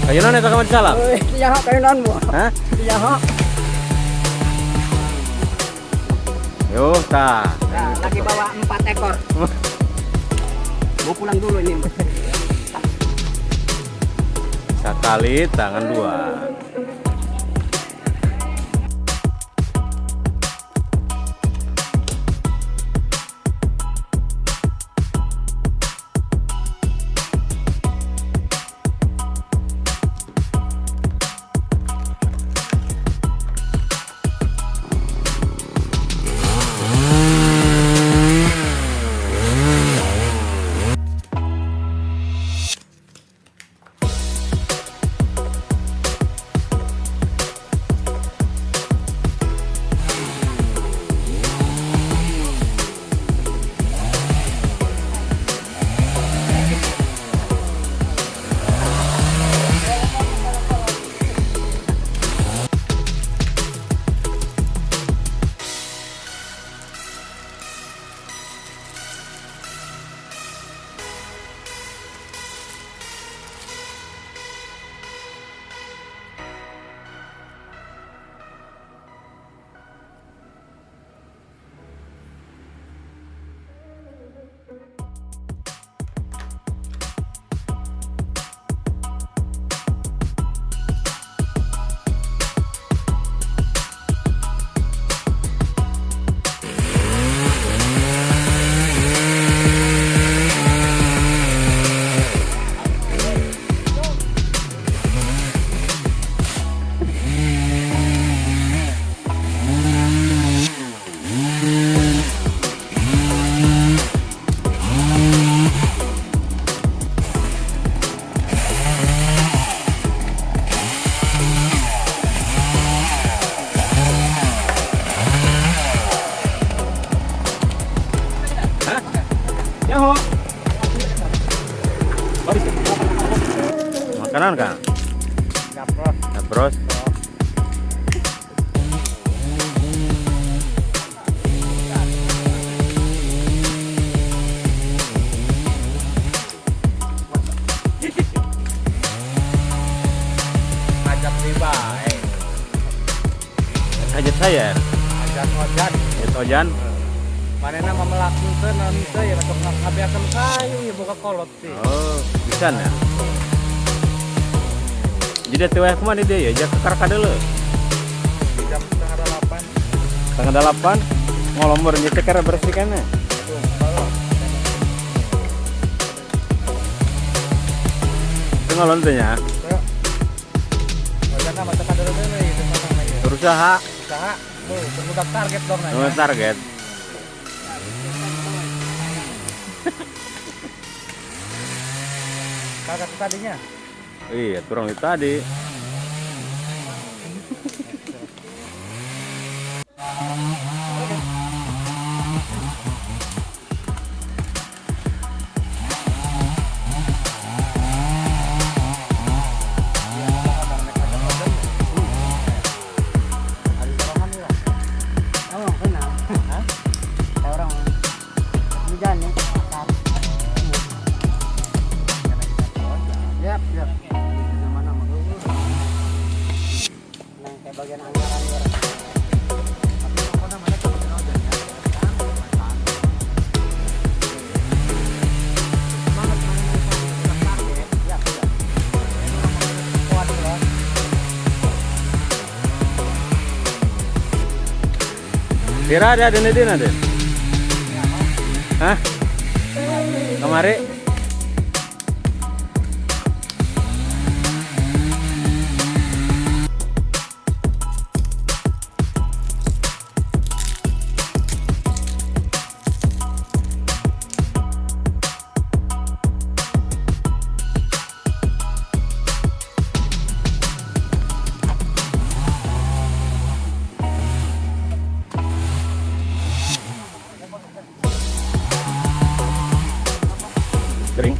Kayu naon eta kawan salam? Euy, nyaho kayu naon bu? Hah? Nyaho. Yo, tah. Nah, lagi bawa 4 ekor. Mau pulang dulu ini. Sekali tangan dua. Nyaho. Makanan Kang? Gapros. Gapros. Ajak tiba, eh. Hajat saya. Ajak ojan. Hajat ojan. Manena memelak teu naon teu ya masuk ngabeakeun kayu ya boga kolot sih. Oh, bisa ya. Jadi teh wae kumaha dia ya, jak ke Karkadeuleu. Jam 7:30. 7:30 ngolomor nyetek karena bersihkannya. Tuh, kalau Itu ngolon teh nya. Ojan mah teu kadeuleu teh itu mah ya. Berusaha. Usaha. Tuh, berbudak target dong nanya. Nomor target. Kagak tadinya. Iya, kurang itu tadi. Oh, kenal. Hah? Orang. Hujan nih. Yap, yap. Nama-nama dulu. Nah, kayak bagian anggaran ya. Kira ada ada nih ada. Hah? Kemari? Kering.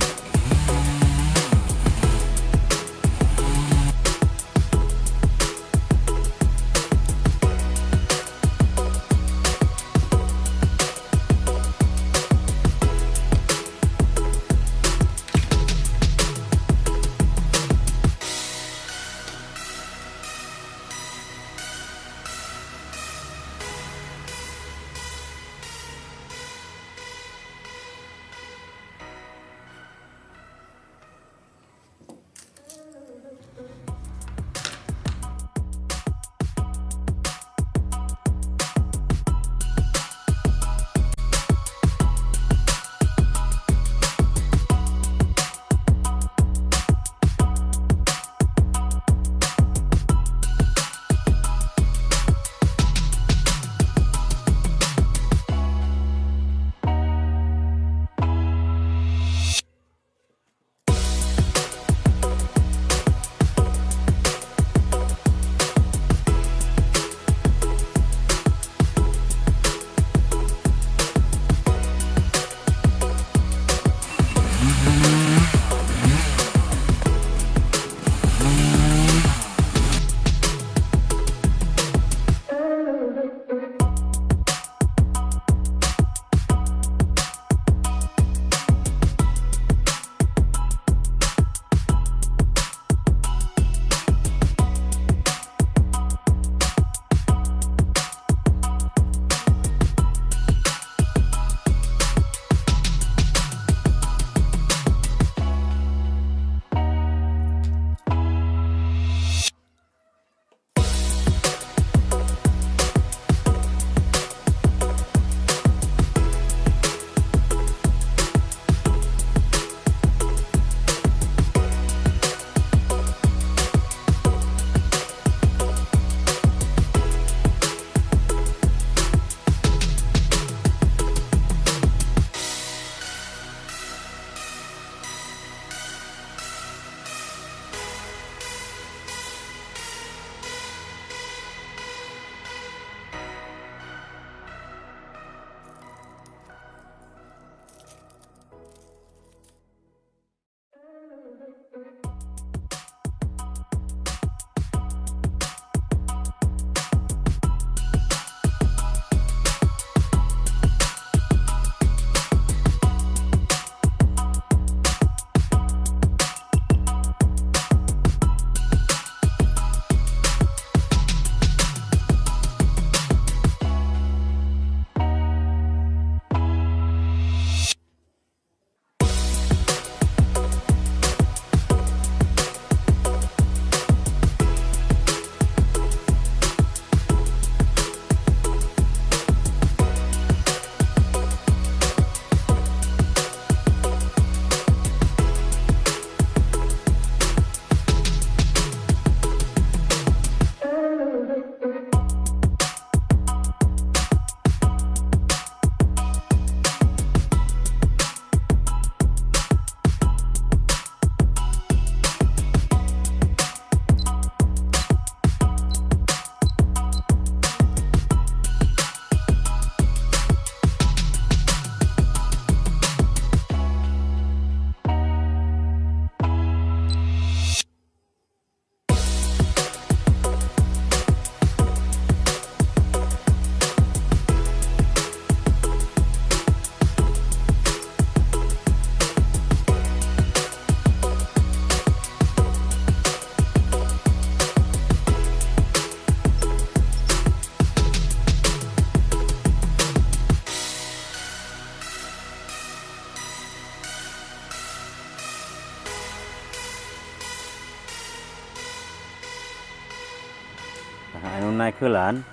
Nah, anu naik heulaan.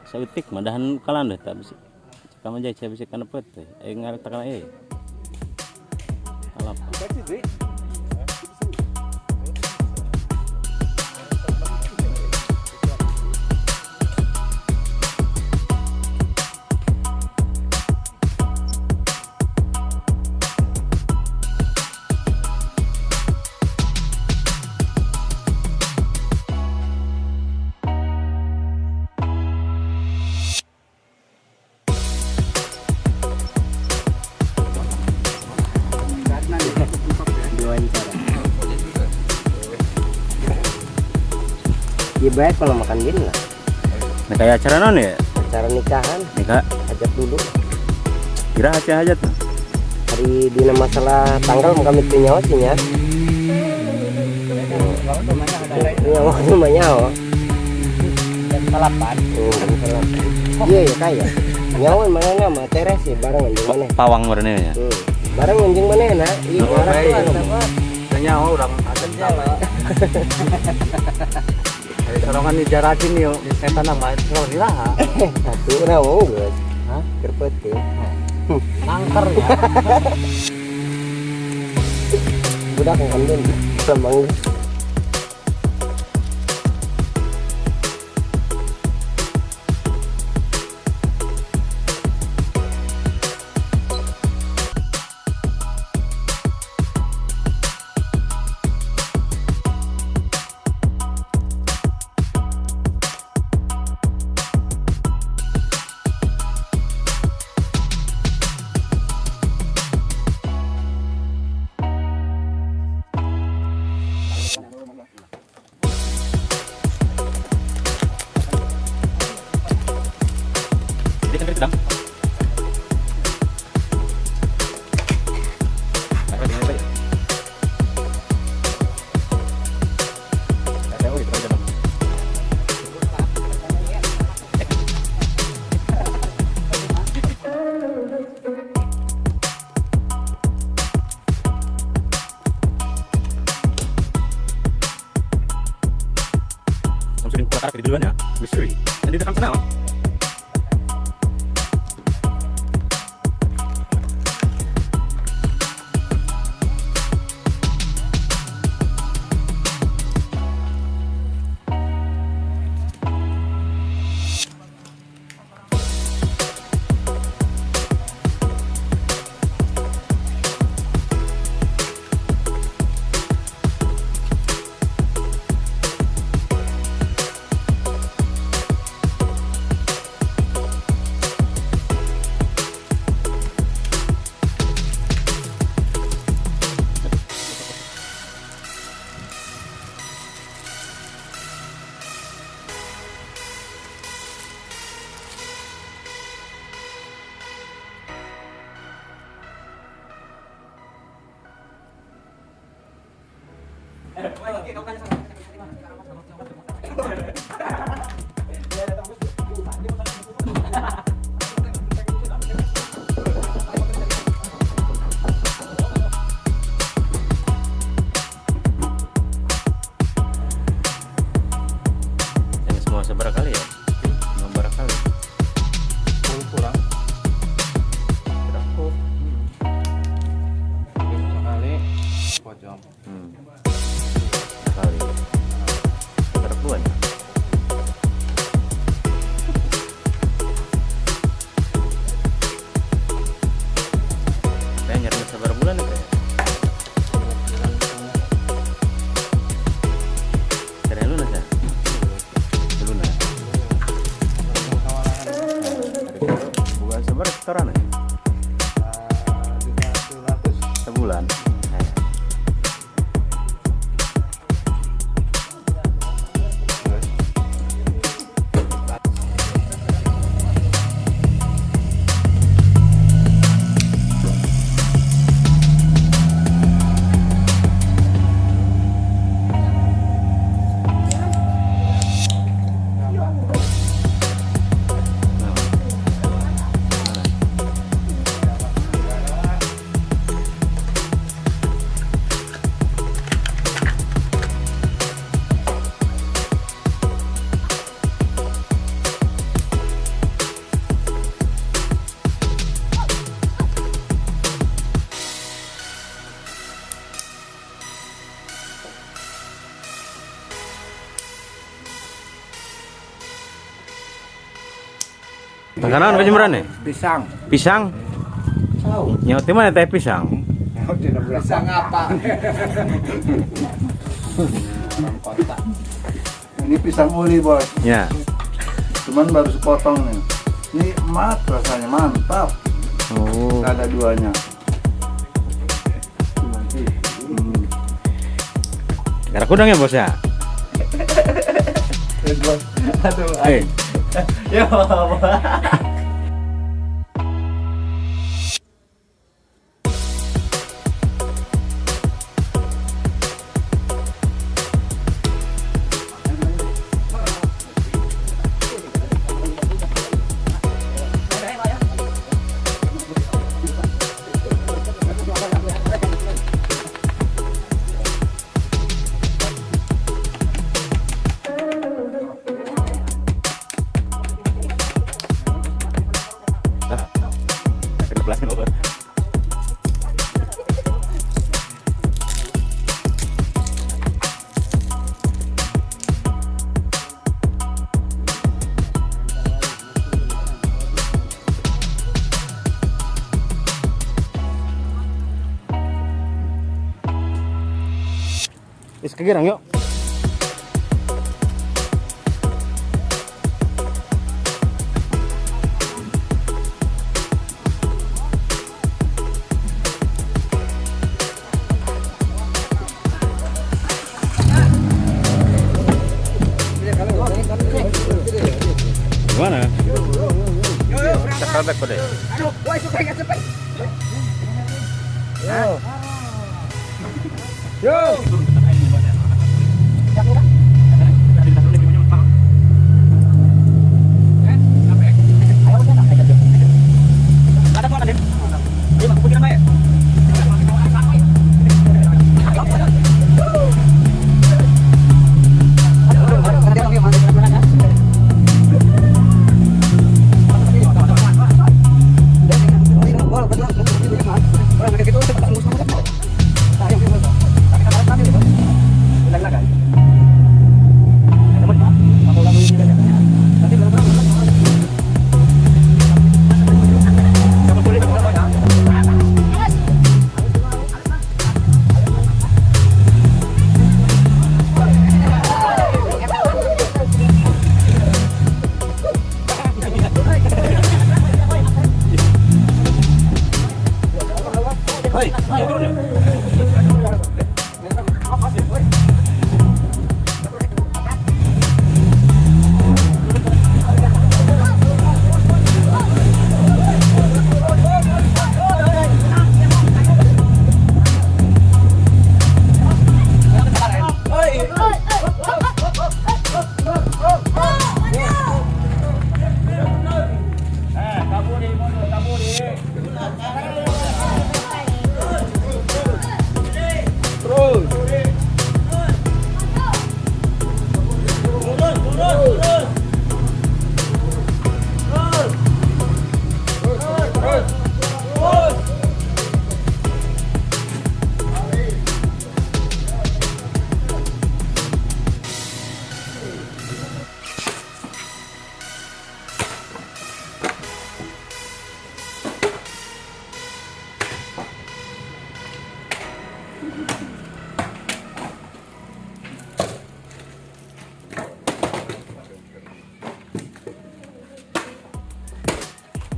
Saeutik mah dahan kalan deh tak bisa. Cek mah jaya bisa kana teh. Eh ngarek takana eh. Alap. Diwawancara. Ya baik kalau makan gini lah. Nah, kayak acara non ya? Acara nikahan, Nikah ajak dulu. kira aja aja tuh. Hari dina masalah tanggal mau kami teu nyawa sih nya. Iya, waktu mah nyawa. Salapan. Iya ya kaya. Nyawa mana nama teres sih bareng anjing mana. Pawang meureun ya. Bareng anjing mana na? Iya, bareng tuh anu. Nyawa urang ada sama. Dari sorongan dijarakin yuk, di setan nama sorong iraha. Satu urang mau geus. Hah? Keur peuting. Nangker ya. Budak ngambil lembang. Jadi kan sedang. Langsung duluan ya, misteri. Dan di dekat sana. Yang semua seberapa kali ya? Semua berapa kali? Kurang. Berapa? Sekali pojok. Sekali. Berapa ya? Saya nyari seberapa bulan itu ya? Cari lunas ya? Lunas. Bukan seberapa setoran ya? Sebulan. Takanan ka jembrane? Pisang. Pisang. Nyaho teh mana teh pisang? Pisang apa? Ini pisang uli, bos. Ya. Cuman baru sepotong nih. Ini emat rasanya, mantap. Oh. Ada duanya. Gara kudang ya, Bos ya? Aduh. Eh, Ya apa? Is kegirang yuk. Gimana? Cakap kode.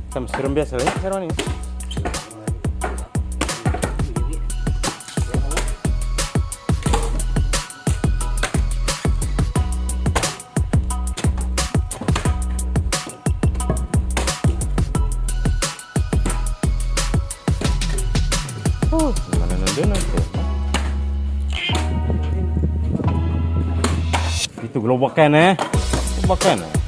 Sama serum biasa ya, serum ini. Gimana nanti? Itu gerobak kene. Gerobak kene.